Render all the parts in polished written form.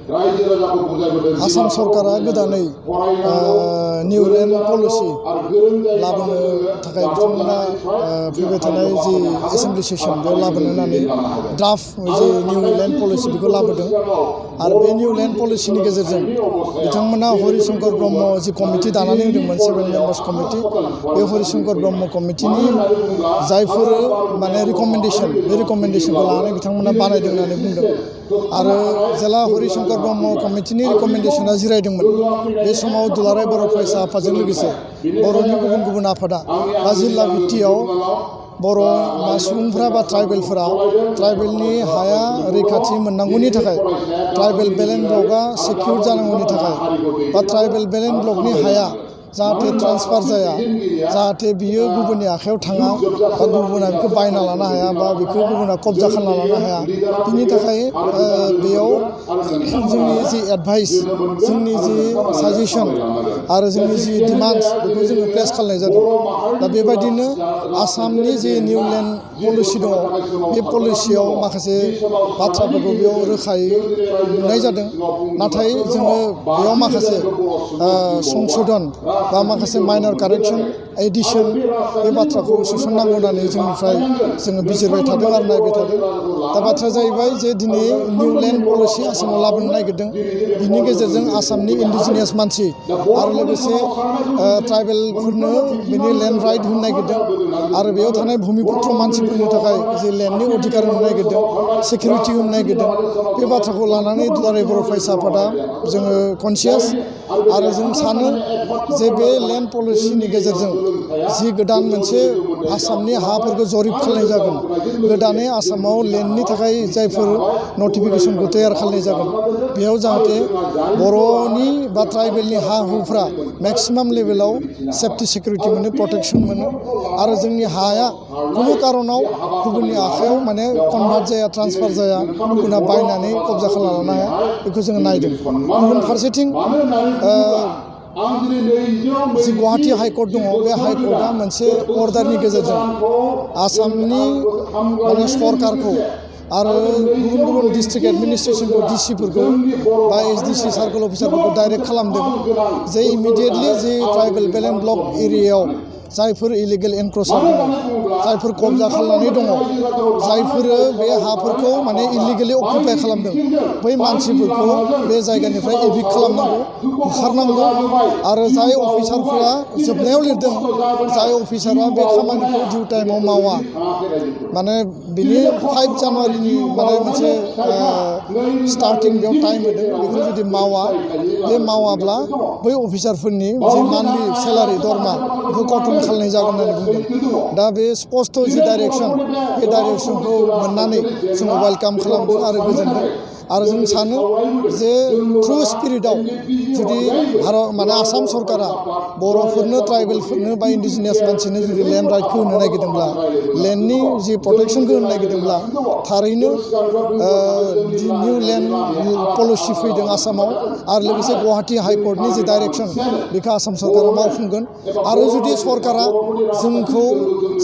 आसाम सरकारा गोदानै new land policy लाबोनो थाखाय बिथांमोना फैबाय थानाय जि एसेम्बलि सेसन बेयाव लाबोनो होननानै ड्राफ्ट जि निउ लेन्ड पलिसि बेखौ लाबोदों आरो बे निउ लेन्ड पलिसिनि गेजेरजों बिथांमोना हरिशंकर ब्रह्म जि कमिटि दानानै होदोंमोन 7 मेम्बार्स कमिटि बे हरिशंकर ब्रह्म कमिटिनि जायफोर माने रिकमेन्डेसन बे रिकमेन्डेसनखौ लानानै बिथांमोना बानायदों होननानै बुंदों आरो जेला हरिशंकर ब्रह्म कमिटिनि रिकमेन्डेसना जिरायदोंमोन बे समाव दुलाराय बर' फरायसा आफादजों लोगोसे बर'नि गुबुन गुबुन आफादा बा जिल्ला भित्तियाव बर' सुबुंफोरा बा ट्राइबेलनि हाया रैखाथि मोननांगौनि थाखाय ट्राइबेल बेलेन्स ब्लकआ सिकिउर जानांगौनि थाखाय बा ट्राइबेल बेलेन्स ब्लकनि हाया जाहाथे ट्रान्सफार जाया जाहाथे बियो गुबुननि आखायाव थाङा बा गुबुना बेखौ बायना लानो हाया बा बेखौ गुबुना कब्जा खालामना लानो हाया बिनि थाखाय बेयाव जोंनि जि एडभाइस जोंनि जि साजेसन आरो जोंनि जि डिमान्डस बेखौ जोङो प्लेस खालामनाय जादों दा बेबायदिनो आसामनि जि निउ लेन्ड पलिसि दङ बे पलिसियाव माखासे बाथ्राफोरखौ बेयाव रोखायै नुनाय जादों नाथाय जोङो बेयाव माखासे संशोधन बा माखासे माइनर कारेक्सन एडिसन बे बाथ्राखौ सोसननांगौ होननानै जोंनिफ्राय जोङो बिजिरबाय थादों आरो नायबाय थादों दा बाथ्राया जाहैबाय जे दिनै निउ लेन्ड पलिसि आसामाव लाबोनो नागिरदों बिनि गेजेरजों आसामनि इन्डिजिनियास मानसि आरो लोगोसे ट्राइबेलफोरनो बिनि लेन्ड राइट होनो नागिरदों आरो बेयाव थानाय भुमिपुत्र मानसिफोरनि थाखाय जे लेन्डनि अधिकार होनो नागिरदों सिकिउरिटि होनो नागिरदों बे बाथ्राखौ लानानै दुलाराय बर' फरायसा आफादा जोङो कनसियास आरो जों सानो जे बे लेन्ड पलिसिनि गेजेरजों जि गोदान मोनसे आसामनि हाफोरखौ जरिब खालामनाय जागोन गोदानै आसामाव लेन्डनि थाखाय जायफोर नटिफिकेसनखौ तैयार खालामनाय जागोन बेयाव जाहाथे बर'नि बा ट्राइबेलनि हा हुफ्रा मेक्सिमाम लेभेलाव सेफ्टि सिकिउरिटि मोनो प्रटेक्सन मोनो आरो जोंनि हाया खुनु कारनाव गुबुननि आखायाव माने कनभार्ट जाया ट्रान्सफार जाया गुबुना बायनानै कब्जा खालामना लानो हाया बेखौ जोङो नायदों गुबुन फारसेथिं जि गुवाहाटी हाइकर्ट दङ बे हाइकर्टआ मोनसे अर्डारनि गेजेरजों आसामनि माने सरकारखौ आरो गुबुन गुबुन डिस्ट्रिक्ट एडमिनिस्ट्रेसनखौ डिसिफोरखौ बा एसडिसि सार्कोल अफिसारफोरखौ डाइरेक्ट खालामदों जे इमिडियेटलि जि ट्राइबेल बेलेन्स ब्लक एरियायाव जायफोर इलिगेल एनक्रचार दङ जायफोर कब्जा खालामनानै दङ जायफोर बे हाफोरखौ माने इलिगेलि अकुपाय खालामदों बै मानसिफोरखौ बे जायगानिफ्राय एभिक्ट खालामनांगौ होखारनांगौ आरो जाय अफिसारफोरा जोबनायाव लिरदों जाय अफिसारा बे खामानिखौ डिउ टाइमाव मावा माने बिनि 5 जानुवारिनि माने मोनसे स्टार्टिं बेयाव टाइम होदों बेखौ जुदि मावा बे मावाब्ला बै अफिसारफोरनि जि मान्थलि सेलारि दरमा बेखौ कटन खालामनाय जागोन होननानै बुंदों दा बे स्पष्ट जि डाइरेक्सन बे डाइरेक्सनखौ मोननानै जोङो वेलकाम खालामदों आरो गोजोनदों आरो जों सानो जे ट्रु स्पिरिटआव जुदि भारत माने आसाम सरकारा बर'फोरनो ट्राइबेलफोरनो बा इन्डिजिनियास मानसिनो जुदि लेन्ड राइटखौ होनो नागिरदोंब्ला लेन्डनि जि प्रटेक्सनखौ होनो नागिरदोंब्ला थारैनो जि निउ लेन्ड पलिसि फैदों आसामाव आरो लोगोसे गुवाहाटी हाइकर्टनि जि डाइरेक्सन बेखौ आसाम सरकारा मावफुंगोन आरो जुदि सरकारा जोंखौ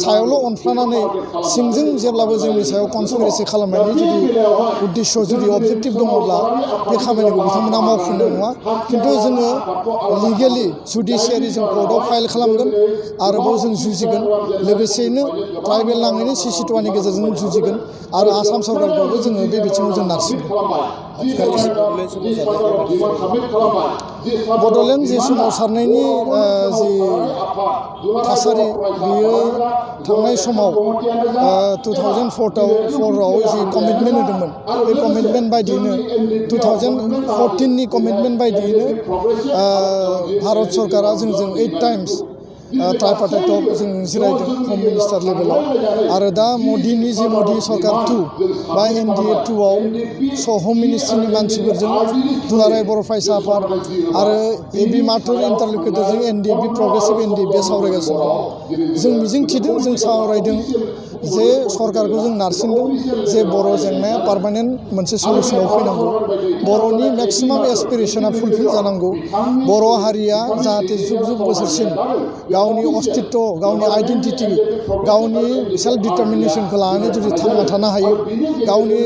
सायावल' अनफ्लानानै सिंजों जेब्लाबो जोंनि सायाव कनस्पिरेसि खालामनायनि जुदि उद्देश्य जुदि अबजेक्टिभ दङब्ला बे खामानिखौ बिथांमोना मावफुंनाय नङा खिन्थु जोङो लिगेलि जुडिसियारि जों कर्टआव फाइल खालामगोन आरोबाव जों जुजिगोन लोगोसेयैनो ट्राइबेल नाङैनो CC2नि गेजेरजों जुजिगोन आरो आसाम सरकारखौबो जोङो बे बिथिङाव जों नारसिनगोन बड'लेण्ड जि सोमावसारनायनि जि थासारि बियो थांनाय समाव 2004आव जि कमिटमेन्ट होदोंमोन बे कमिटमेन्ट बायदियैनो 2014नि कमिटमेन्ट बायदियैनो भारत सरकारा जोंजों 8 टाइम्स ट्राइपार्टाइट टक जों जिरायदों हम मिनिस्टार लेभेलाव आरो दा मदिनि जि मदि सरकार 2 बा NDA 2आव हम मिनिस्ट्रिनि मानसिफोरजों दुलाराय बर' फरायसा आफाद आरो AB माथुर इन्टारल'कुटरजों NDB प्रग्रेसिभ NDB सावरायगासिनो दं जों मिजिं थिदों जों सावरायदों जे सरकारखौ जों नारसिनदों जे बर' जेंनाया पार्मानेन्ट मोनसे सलुसनाव फैनांगौ, बर'नि मेक्सिमाम एसपिरेसना फुलफिल जानांगौ, बर' हारिया जाहाथे जुग जुग बोसोरसिम गावनि अस्तित्व, गावनि आइडेन्टिटि, गावनि सेल्फ डिटारमिनेसनखौ लानानै जुदि थांना थानो हायो, गावनि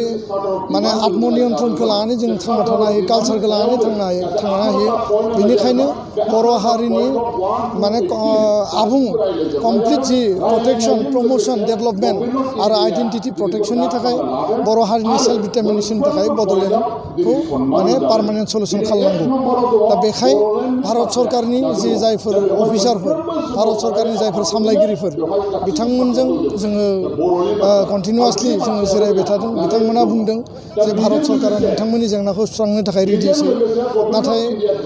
माने आत्मनियन्त्रणखौ लानानै जों थांना थानो हायो, कालसारखौ लानानै थांनो हायो। बेनिखायनो बर' हारिनि माने आबुं कमप्लिट जि प्रटेक्शन, प्रमोशन, डेभेलपमेन्ट आरो आइडेन्टिटि प्रटेक्शननि थाखाय बर' हारिनि सेल्फ डिटारमिनेसननि थाखाय बड'लेण्डखौ माने पार्मानेन्ट सलुसन खालामनांगौ। दा बेखाय भारत सरकारनि जि जायफोर अफिसारफोर, भारत सरकारनि जायफोर सामलायगिरिफोर, बिथांमोनजों जोङो कन्टिनिउवासलि जोङो जिरायबाय थादों। बिथांमोना बुंदों जे भारत सरकारा नोंथांमोननि जेंनाखौ सुस्रांनो थाखाय रेडिसो, नाथाय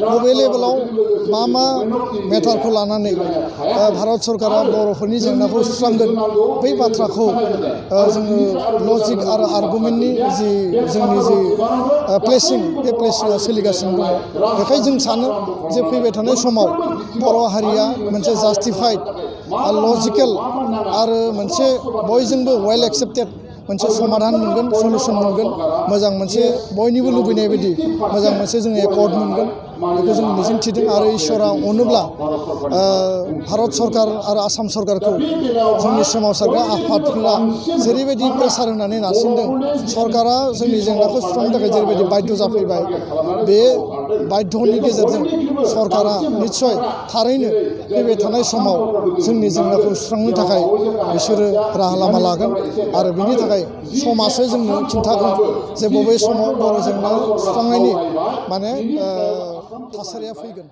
बबे लेभेलाव मा मेटारखौ लानानै भारत सरकारा बर'फोरनि जेंनाखौ सुस्रांगोन, बै बाथ्राखौ जोङो लजिक आरो आर्गुमेन्टनि जोंनि प्लेसिं, बे प्लेसिंआ सोलिगासिनो दङ। बेखायनो जों सानो जे फैबाय थानाय समाव बर' हारिया मोनसे जास्टिफाइड, लजिकेल आरो मोनसे बयजोंबो वेल एक्सेप्टेड मोनसे समाधान मोनगोन, सलुसन मोनगोन, मोजां मोनसे बयनिबो लुबैनाय बायदि मोजां मोनसे जों एकर्ड मोनगोन, बेखौ जों मिजिंथिदों। आरो इसोरा अनोब्ला भारत सरकार आरो आसाम सरकारखौ जोंनि सोमावसारग्रा आफादफोरा जेरैबायदि प्रेसार होनानै नारसिनदों, सरकारा जोंनि जेंनाखौ सुस्रांनो थाखाय जेरैबायदि बाध्य जाफैबाय, बे बाध्यनि गेजेरजों सरकारा निस्सय थारैनो फैबाय थानाय समाव जोंनि जेंनाखौ सुस्रांनो थाखाय बिसोरो राहा लामा लागोन। आरो बेनि थाखाय समासो जोंनो खिन्थागोन जे बबे समाव बर' जेंना सुस्रांनायनि माने थासारिया फैगोन।